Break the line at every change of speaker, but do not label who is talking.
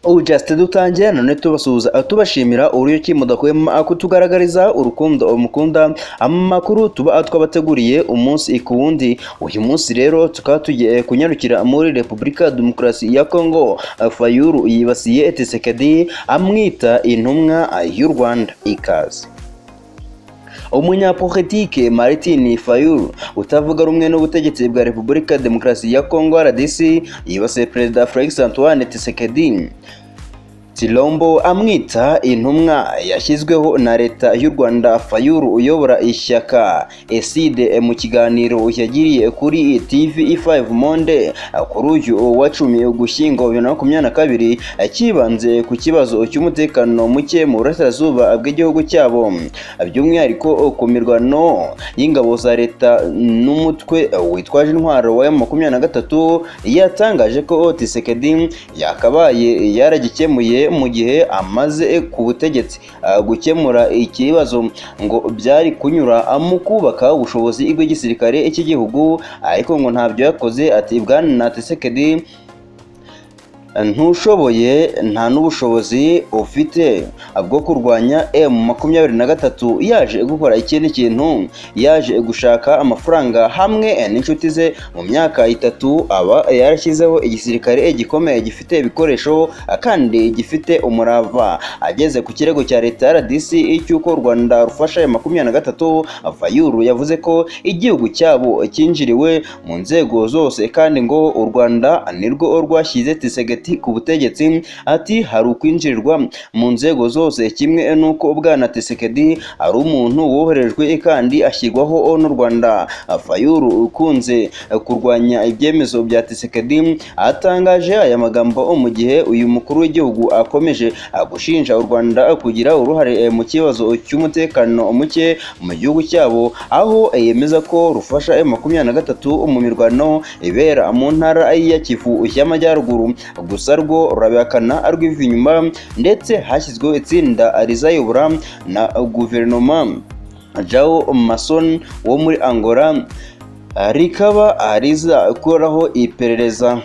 Ubu just dutangiye none tubasuhuza, tubashimira uburyo ki mudahwema kutugaragariza urukundo mukunda amakuru tuba twabateguriye umunsi ku wundi. Uyu munsi rero tukaba tugiye kunyarukira muri Repubulika Demokarasi ya Congo. Fayulu yibasiye Tshisekedi amwita intumwa y'u Rwanda. Ikaze. Umunyapolitike Martin Fayulu utavuga rumwe n'ubutegetsi bwa Repubulika Demokarasi ya Congo RDC yibasiye Perezida Felix Antoine Tshisekedi Tshilombo amwita intumwa yashyizweho na leta y'u Rwanda. Fayulu uyobora ishyaka ECIDE, mu kiganiro yagiriye kuri TV5 Monde kuri uyu wa 10 Ugushyingo 2022, cyibanze ku kibazo cy'umutekano muke mu burasirazuba bw'igihugu cyabo, by'umwihariko ku mirwano y'ingabo za leta n'umutwe witwaje intwaro wa M23, yatangaje ko Tshisekedi yakabaye yaragikemuye mu gihe amaze ku butegetsi. Gukemura ikibazo ngo byari kunyura mu kubaka ubushobozi bw'igisirikare cy'igihugu, ariko ngo ntabyo yakoze. Ati: "Bwana Tshisekedi, ntushoboye, nta n'ubushobozi ufite bwo kurwanya M23. Yaje gukora ikindi kintu, yaje gushaka amafaranga hamwe n'inshuti ze. Mu myaka 3 aba yarashyizeho igisirikare gikomeye, gifite ibikoresho kandi gifite umurava." Ageze ku kirego cya leta ya RDC cy'uko u Rwanda rufasha M23, Fayulu yavuze ko igihugu cyabo cyinjiriwe mu nzego zose, kandi ngo u Rwanda nirwo rwashyize Tshisekedi ku butegetsi. Ati: "Hari ukwinjirirwa mu nzego zose, kimwe n'uko bwana Tshisekedi ari umuntu woherejwe kandi ashyirwaho n'u Rwanda." Fayulu ukunze kurwanya ibyemezo bya Tshisekedi atangaje aya magambo mu gihe uyu mukuru w'igihugu akomeje gushinja u Rwanda kugira uruhare mu kibazo cy'umutekano muke mu gihugu cyabo, aho yemeza ko rufasha M23 mu mirwano ibera mu ntara ya Kivu y'Amajyaruguru. Gusa rwo rurabihakana rwiva inyuma, ndetse hashyizweho itsinda rizayobora na guverinoma João Manso wo muri Angola, rikaba rizakoraho iperereza.